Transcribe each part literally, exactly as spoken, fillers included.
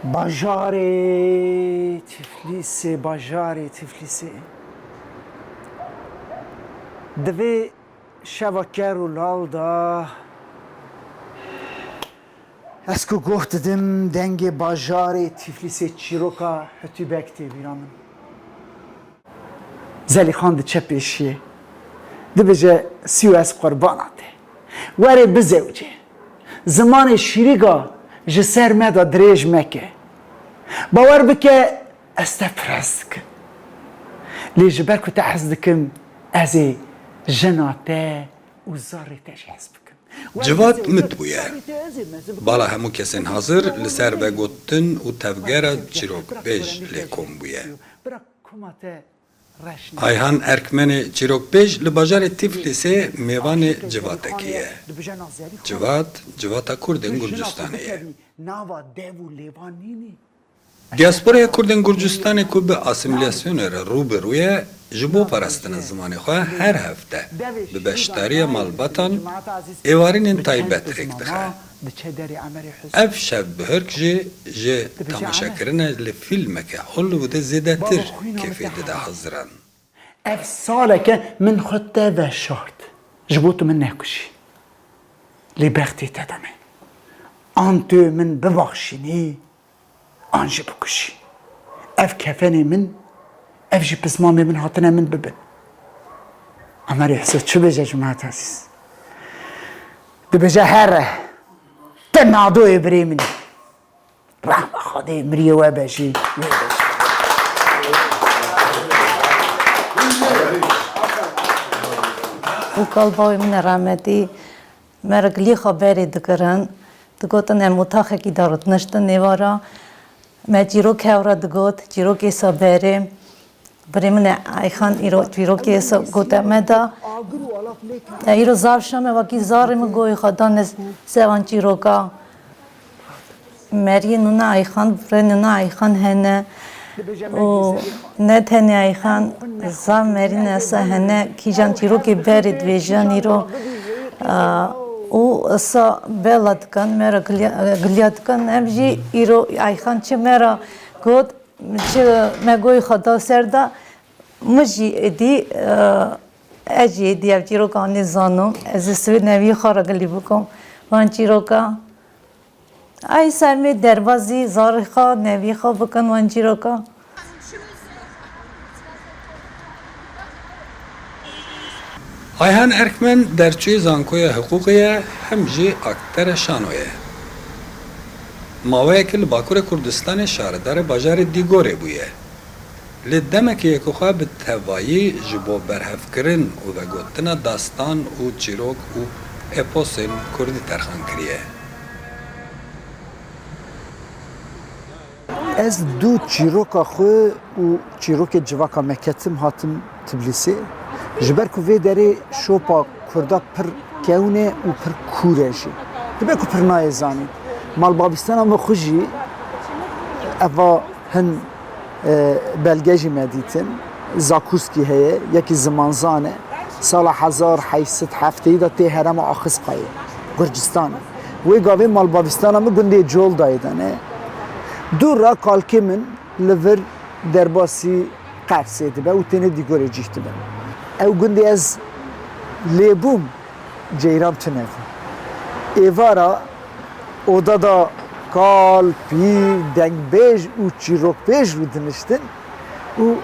Bajarê Tiflisê, bajarê Tiflisê. Di vê şeva ker û lal de ez ku goh didim, dengê bajarê Tiflisê çîroka Hetûbek tê bîra min. Zelîxan diçe pêşiyê. Dibêje, Sîyo ez qurbana te. Were bizewce. Zimanê şîrîga ji ser me de dirêj meke. Bawer bike, ez te pir hez dikim. Lê ji ber ku te hez dikim, ez ê jina te û zarê te jî hez bikim. Civat mit bûye. Bala hemû kesên hazir li ser vegotin û tevgera çîrokbêj lê kom bûye. Ayhan Erkmenê çîrokbêj li bajarê Tiflisê mêvanê civatekî ye. Civat, civata Kurdên Gurcistanê ye. Diasporaya Kurdên Gurcistanê ku bi asîmîlasyonê re rû bi rû ye, ji bo parastina zimanê xwe her hefte bi beşdariya malbatan êvarînên taybet rêk dixe. Ev şevbihurk jî ji temaşekirina li fîlmeke Hollywoodê zêdetir kêfê dide haziran. Ev saleke min xwe te veşart. Ji bo tu min nekujî. Lê bextê te de me. An tu min bibaxşînî, an jî bikujî. Ev kefenê min, ev jî pismamê min hatine min bibin. Emerê Hiso çi bêje cemaat ezîz? Dibêje here, te nadoyê birê min. Rehma Xwedê miriyê we be jî. Û kal bavê min e rehmetî, me re gilî xwe berê dikirin. Digotin em otaxekî de ritniştin nêvara. Me çîrok hev re digot, çîrokê sa berê. Birê min e Ayxan îro çîrokê sa gote me da. E, îro zaf şa me wekî zarê min goyê xwe dane sevan çîroka. Meriyê nûna Ayxan, birê nûna Ayxan hene. Û ne tenê Ayxan, zaf merîne sa hene, kîjan çîrokê berê dibêjin îro. A, û sa bela dikan, me re giliya, giliya dikan. Em jî îro Ayxan çi me re got, çi me goyê xwe da ser de, min jî êdî, e, ez jî êdî ev çîroka anî zanim. Ez ê sibê neviyê xwe re gilî bikim van çîroka. Ay ser me derbazî zarê xwe, neviyê xwe bikin wan çîroka. Ayhan Erkmen derçûyê zankoya hiqûqê ye, hem jî aktere şanoyê ye. Maweyekî li Bakurê Kurdistanê şaredarê bajarê Dîgorê bûye. Lê demekê yekixwe bi tevayî ji bo berhevkirin û vegotina dastan û çîrok û eposên kurdî terxan kiriye. Ez du çîroka xwe û çîrokê civaka me ketim hatim Tiblîsê. Ji ber ku vê derê şopa Kurda pir kewn e û pir kûr e jî. Dibe ku pir nayê zanîn. Malbavîstana me xwe jî eva hin, e, belge jî me dîtin. Zakurskî heye, yekî zimanzan e. Sala hezar heyt sed heftêyî de tê herêma Axisqayê, Gurcistanê. Wê gavê malbavîstana min gundê Coldayê de ne. Dû re kalkê min li vir derbasî Qersê dibe û tênê Dîgorê cih dibe. Ew gundê ez lê bûm, ceyran tune bû. Êvara oda da kal, pîr, dengbêj û çîrokbêj rû diniştin û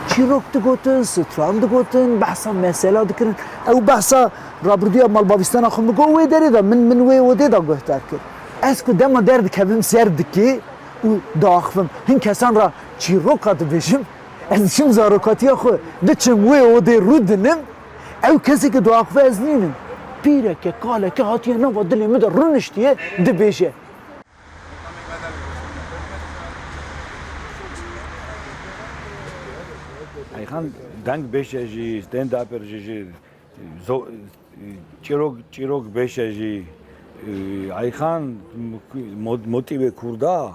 çîrok digotin, stran digotin, behsa mesela dikirin. Ew behsa rabirduya malbavîstana xwe min got, wê derê de min, min wê odê de guhdar kir. Ez ku dema derdikevim ser dikê û diaxivim. Hin kesan re çîroka dibêjim, ez diçim zarokatiya xwe, diçim wê odê rû dinim, ew kesê ke diaxive ez nînim. Pîreke, kaleke hatiye nava dilê min de rûniştiye, dibêje. Ayxan dengbêj e jî, stand-upper jî, jî zo-, çîrok, çîrokbêj e jî. Ayxan mo-, motîvê Kurda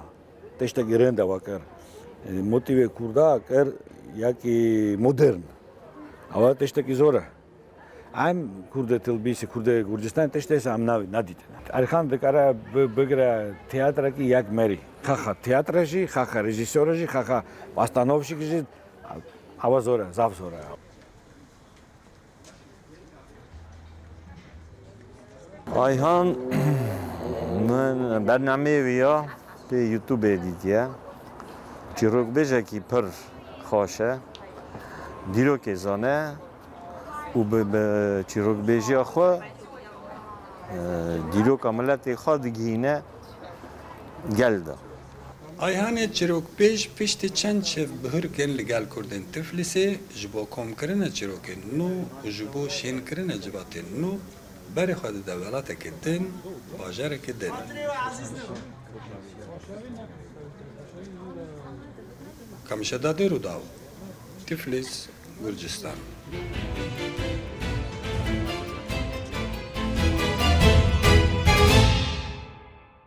tiştekî rind e wa kir. Motîvê Kurda kir yekî modern. Ewa tiştekî zor e. Em Kurdê Tilbîsê, Kurdê Gurcistanê tiştê se em navî nedîtine. Erkan dikare bi-, bigire teatrekî yek merî. Xaxa teatre jî, xaxa rejîsore jî, xaxa pastanovşik jî, ewa zor e, zaf zor e. Ayhan, min bernameyê wî ya pê YouTubeê dîtiye. Çîrokbêjekî pir xweş e. Dîrokê zane û bi, bi çîrokbêjiya xwe, e, dîroka miletê xwe digihîne gel de. Ayhanê çîrokbêj piştî çend şev bihurkên li gel Kurdên Tiflîsê ji bo komkirina çîrokên nû û ji bo şênkirina civatên nû berê xwe dide welatekê din, bajareke din. Kamişe Dadê, Rûdaw, Tiflis, Gurcistan.